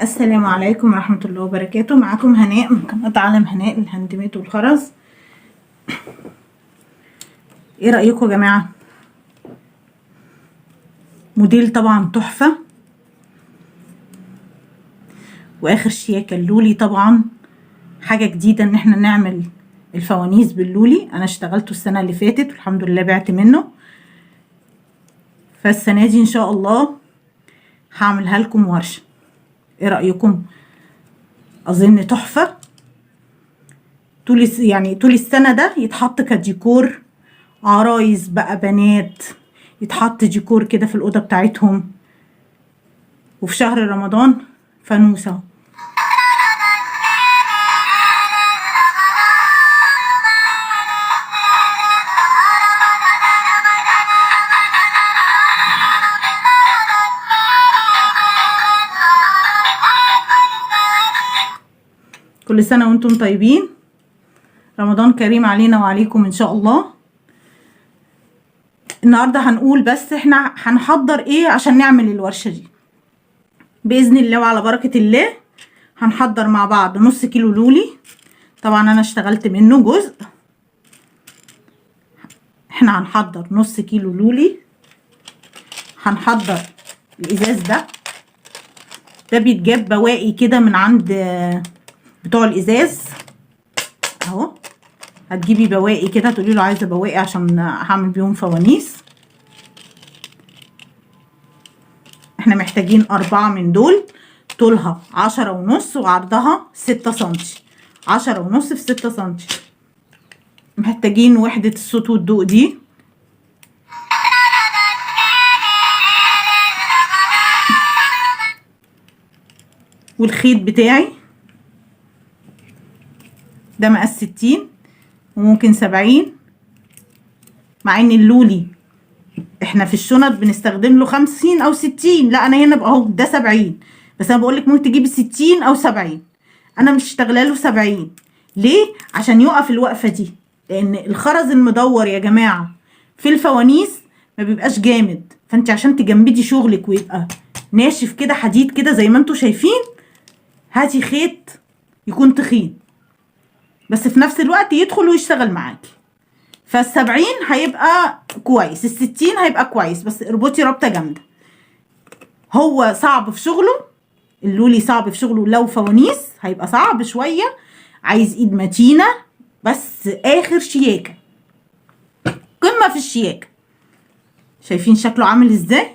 السلام عليكم ورحمة الله وبركاته. معاكم هناء من قناة عالم هناء لل handmade والخرز. ايه رأيكم يا جماعة؟ موديل طبعا تحفة، واخر شياكة اللولي. طبعا حاجة جديدة ان احنا نعمل الفوانيس باللولي. انا اشتغلته السنة اللي فاتت والحمد لله بعت منه، فالسنة دي ان شاء الله هعملها لكم ورشة. ايه رأيكم؟ اظن تحفة. طول يعني طول السنة ده يتحط كديكور عرايس بقى، بنات يتحط ديكور كده في الأوضة بتاعتهم، وفي شهر رمضان فانوسة. كل سنة وانتم طيبين، رمضان كريم علينا وعليكم ان شاء الله. النهاردة هنقول بس احنا هنحضر ايه عشان نعمل الورشة دي بإذن الله وعلى بركة الله. هنحضر مع بعض نص كيلو لولي، طبعا انا اشتغلت منه جزء. احنا هنحضر نص كيلو لولي، هنحضر الازاز ده، ده بيتجاب بواقي كده من عند بتوع الازاز اهو. هتجيبي بواقي كده، تقولي له عايزه بواقي عشان هعمل بيهم فوانيس. احنا محتاجين 4 من دول، طولها 10.5 وعرضها 6 سنتي، 10.5 في 6 سنتي. محتاجين وحدة الصوت والضوء دي، والخيط بتاعي ده مقاس 60 وممكن 70، مع ان اللولي احنا في الشنط بنستخدم له 50 او 60، لا انا هنا بقى اهو ده 70، بس انا بقولك ممكن تجيبي 60 او 70. انا مش اشتغله له 70 ليه؟ عشان يقف الوقفة دي، لان الخرز المدور يا جماعة في الفوانيس ما بيبقاش جامد، فانت عشان تجمدي شغلك ويبقى ناشف كده حديد كده زي ما انتوا شايفين، هاتي خيط يكون تخين بس في نفس الوقت يدخل ويشتغل معاكي. فال70 هيبقى كويس، ال60 هيبقى كويس، بس اربطي ربطة جامدة. هو صعب في شغله، اللولي صعب في شغله، لو فوانيس هيبقى صعب شوية، عايز ايد متينة، بس اخر شياكة، قمة في الشياكة. شايفين شكله عامل ازاي؟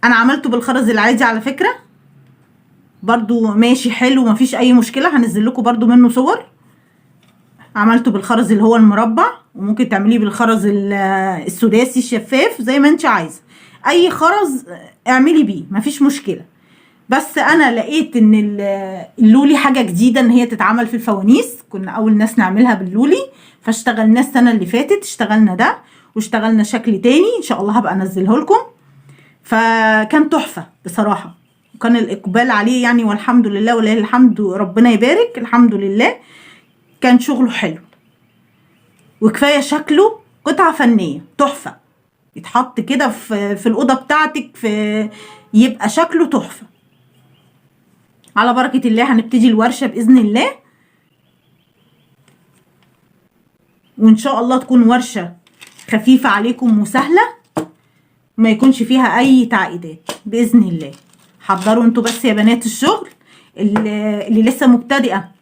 انا عملته بالخرز العادي على فكرة، برضو ماشي حلو مفيش اي مشكلة، هنزل لكم برضو منه صور. عملته بالخرز اللي هو المربع، وممكن تعمليه بالخرز السداسي الشفاف زي ما انت عايزه، اي خرز اعملي بيه مفيش مشكلة. بس انا لقيت ان اللولي حاجة جديدة ان هي تتعمل في الفوانيس، كنا اول ناس نعملها باللولي، فاشتغلنا السنة اللي فاتت، اشتغلنا ده واشتغلنا شكل تاني ان شاء الله هبقى انزله لكم. فكان تحفة بصراحة، وكان الاقبال عليه يعني والحمد لله ولله الحمد، ربنا يبارك الحمد لله. كان شغله حلو، وكفاية شكله قطعه فنية تحفة، يتحط كده في الاوضة بتاعتك، في يبقى شكله تحفة. على بركة الله هنبتدي الورشة باذن الله، وان شاء الله تكون ورشه خفيفة عليكم وسهلة، ما يكونش فيها اي تعقيدات باذن الله. حضروا انتوا بس يا بنات الشغل، اللي لسه مبتدئة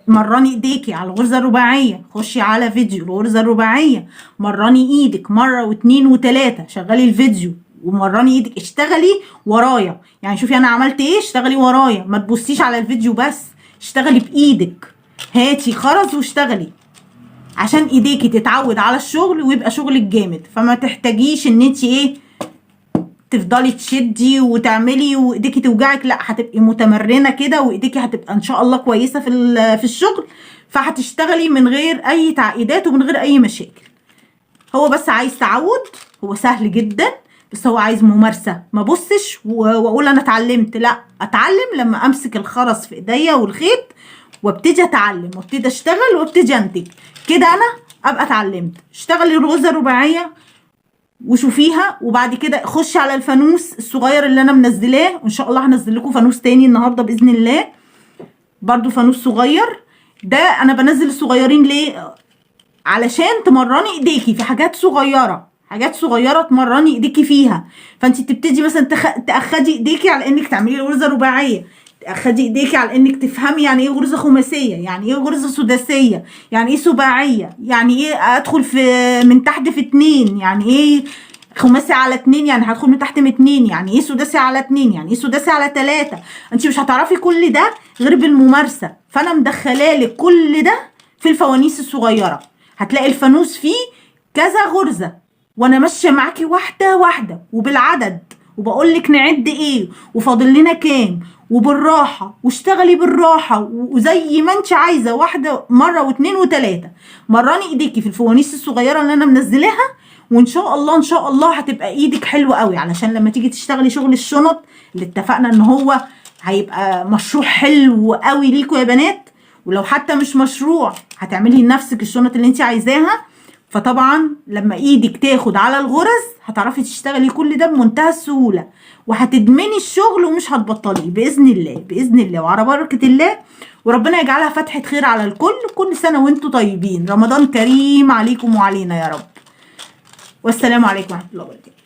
مرني ايديكي على الغرزه الرباعية، خشي على فيديو الغرزه الرباعية، مرني ايدك مرة واتنين وتلاتة، شغلي الفيديو ومرني ايدك، اشتغلي ورايا. يعني شوفي انا عملت ايه، اشتغلي ورايا، ما تبصيش على الفيديو بس، اشتغلي بايدك، هاتي خرز واشتغلي عشان ايديكي تتعود على الشغل ويبقى شغلك جامد. فما تحتاجيش ان انت ايه تفضلي تشدي وتعملي وايديكي توجعك، لا هتبقي متمرنه كده وايديكي هتبقى ان شاء الله كويسة في الشغل، فهتشتغلي من غير اي تعقيدات ومن غير اي مشاكل. هو بس عايز تعود، هو سهل جدا بس هو عايز ممارسة. ما بصش واقول انا اتعلمت، لا اتعلم لما امسك الخرز في ايديا والخيط وابتدي اتعلم وابتدي اشتغل وابتدي انتج كده، انا ابقى اتعلمت. اشتغلي الغرزه الرباعية وشوفيها، وبعد كده خشي على الفانوس الصغير اللي انا منزلاه، وان شاء الله هنزل لكم فانوس تاني النهارده باذن الله، برضو فانوس صغير. ده انا بنزل الصغيرين ليه؟ علشان تمرني ايديكي في حاجات صغيرة، حاجات صغيرة تمرني ايديكي فيها. فانت تبتدي مثلا تاخدي ايديكي على انك تعملي الغرزه رباعية، تاخدي ايديكي على انك تفهمي يعني ايه غرزه خماسيه، يعني ايه غرزه سداسيه، يعني ايه سباعيه، يعني ايه ادخل في من تحت في 2، يعني ايه خماسي على 2، يعني هدخل من تحت من 2، يعني ايه سداسي على 2، يعني ايه سداسي على 3. انت مش هتعرفي كل ده غير بالممارسة. فانا مدخلالك كل ده في الفوانيس الصغيرة. هتلاقي الفانوس فيه كذا غرزه، وانا ماشية معاكي واحدة واحدة وبالعدد، وبقول لك نعد ايه وفاضل لنا كام، وبالراحه، واشتغلي بالراحة وزي ما انت عايزه، واحدة مرة واتنين وتلاتة. مرني ايديكي في الفوانيس الصغيرة اللي انا منزلاها، وان شاء الله ان شاء الله هتبقى ايدك حلوة قوي، علشان لما تيجي تشتغلي شغل الشنط اللي اتفقنا ان هو هيبقى مشروع حلو قوي ليكوا يا بنات. ولو حتى مش مشروع هتعملي لنفسك الشنط اللي انت عايزاها. فطبعا لما ايدك تاخد على الغرز هتعرفي تشتغلي كل ده بمنتهى السهولة، وهتدمني الشغل ومش هتبطليه بإذن الله، بإذن الله وعلى بركة الله. وربنا يجعلها فتحة خير على الكل. كل سنة وانتم طيبين، رمضان كريم عليكم وعلينا يا رب. والسلام عليكم ورحمة الله وبركاته.